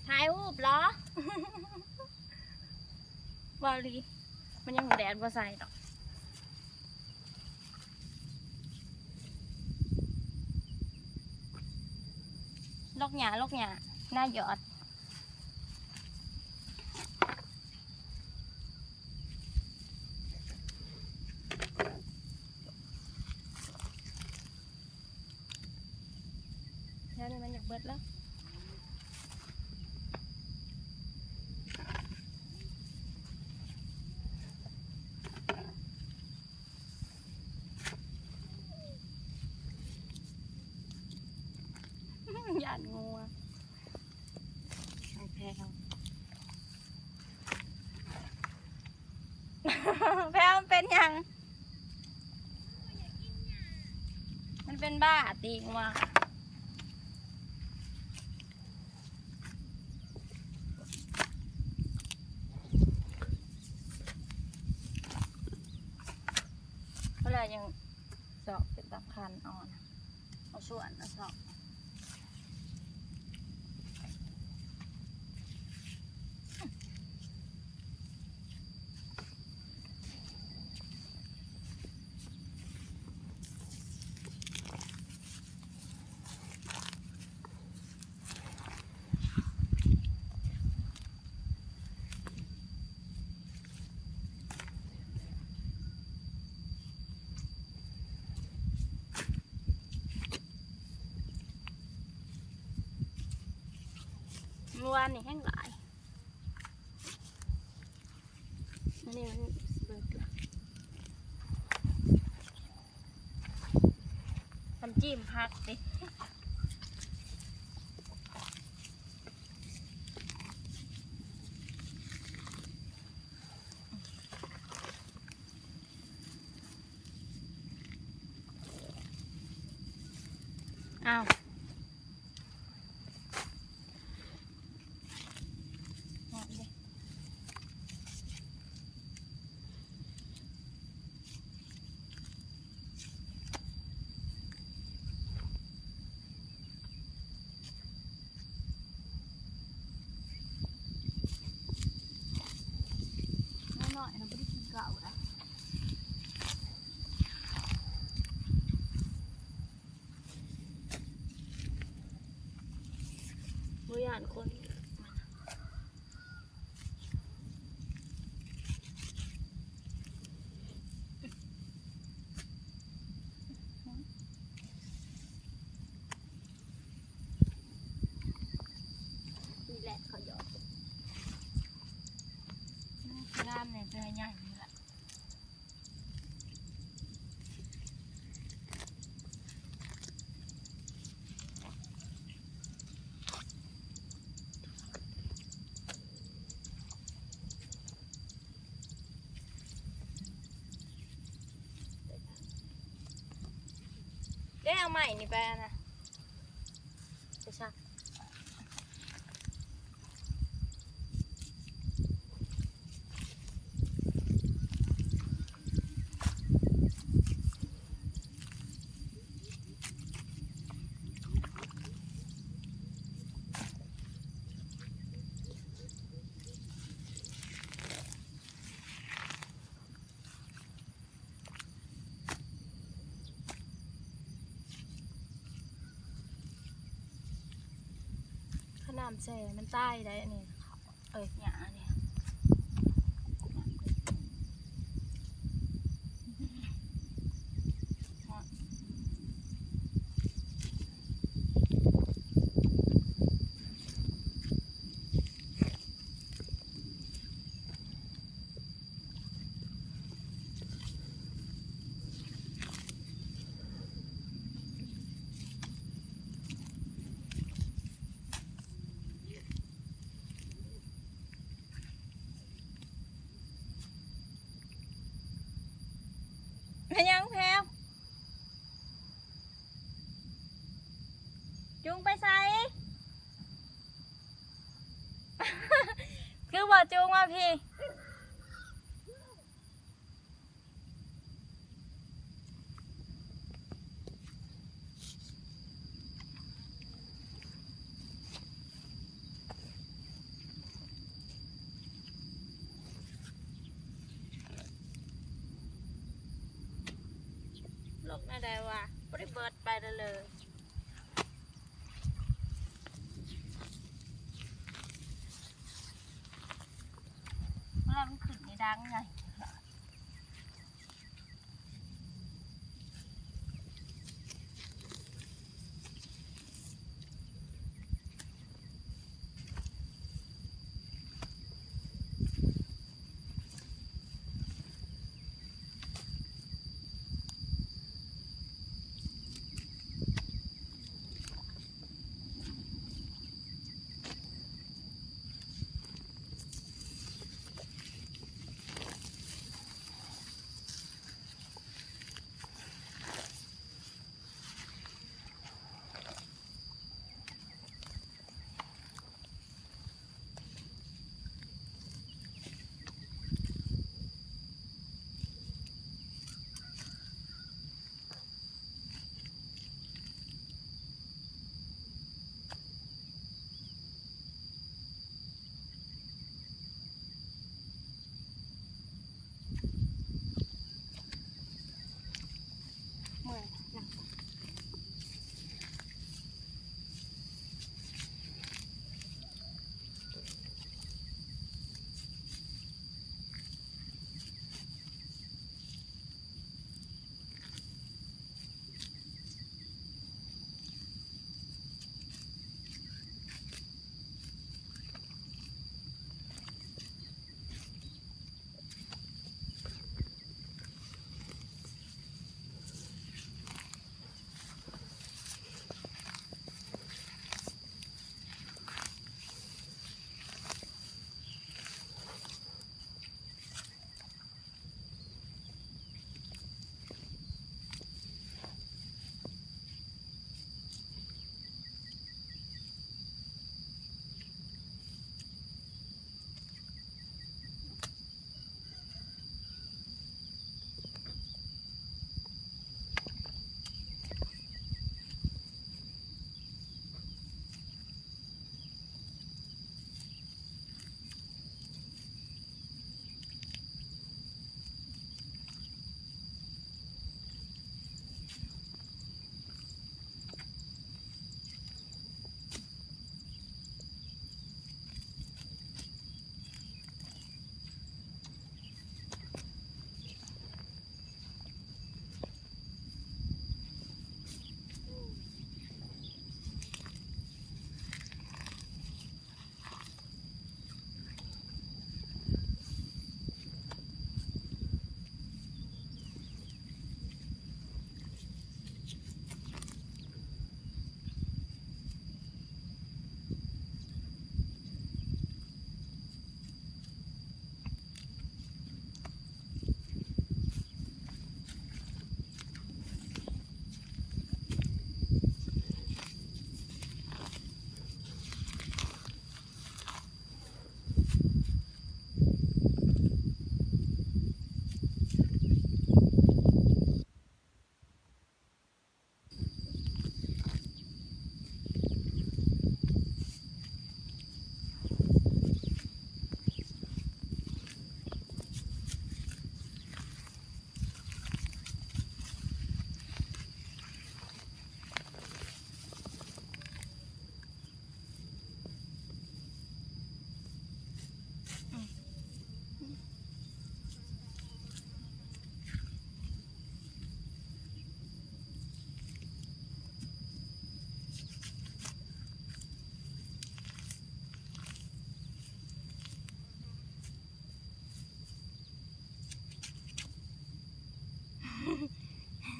ຖ່າຍຮູບເຫລາະ? ເວົ້າອີ່ຫຼີ ມັນຍັງແດດບໍ່ໃສ່ດອກ. ລົກຫຍ້າ ລົກຫຍ້າ ນາຍອດ. ແຖວນີ້ມັນຢາກເບິດແລ້ວ. ຢ້ານງົວ. ນ້ອງແພວ ແພວ ມັນເປັນຫຍັງ? ມັນເປັນບ້າຕິ ງົວ. ເວລາຍັງຊອກເປັນສຳຄັນ ເອົາ ເອົາສ່ວນ ເອົາຊອກ. ເມື່ອວານນີ້ແຮງຫຼາຍ. ອັນນີ້ມັນເບິດລະ ນ້ຳຈິ້ມຜັກຕິ. ອ້າວ ນ້ອຍໆ ເຮົາບໍ່ໄດ້ກິນເຂົ້ານະ ບໍ່ຢ້ານຄົນ. ນີ້ແຫຼະເຂົາຢອກ ງາມແດ່ ເທື່ອໃຫຍ່ນີ້ລະ. ເດ້ ເອົາໄມ້ນີ້ໄປ ອັນນະ ໄປຊັກ. ຄັນນ້ຳແຊ່ມັນຕາຍໄດ໋ ອັນນີ້ ເອີຍ ຫຍ້ານີ້. ແມ່ນຫຍັງແພວ? ຈູງໄປໃສ? ຄືບໍ່ຈູງມາພີ້? ເ ແນວໃດວະ ບໍ່ໄດ້ເບີດໄປເລີຍ ເວລາມັນຂຶ້ນນີ້ດັງໃຫຍ່. ເມື່ອຍ ນັ່ງກ່ອນ.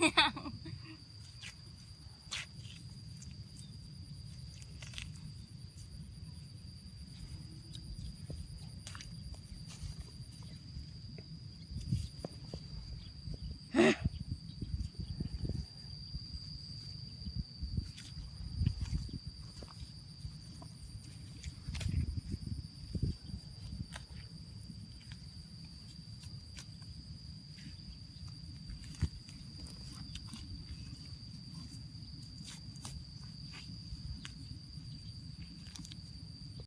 ຍັງ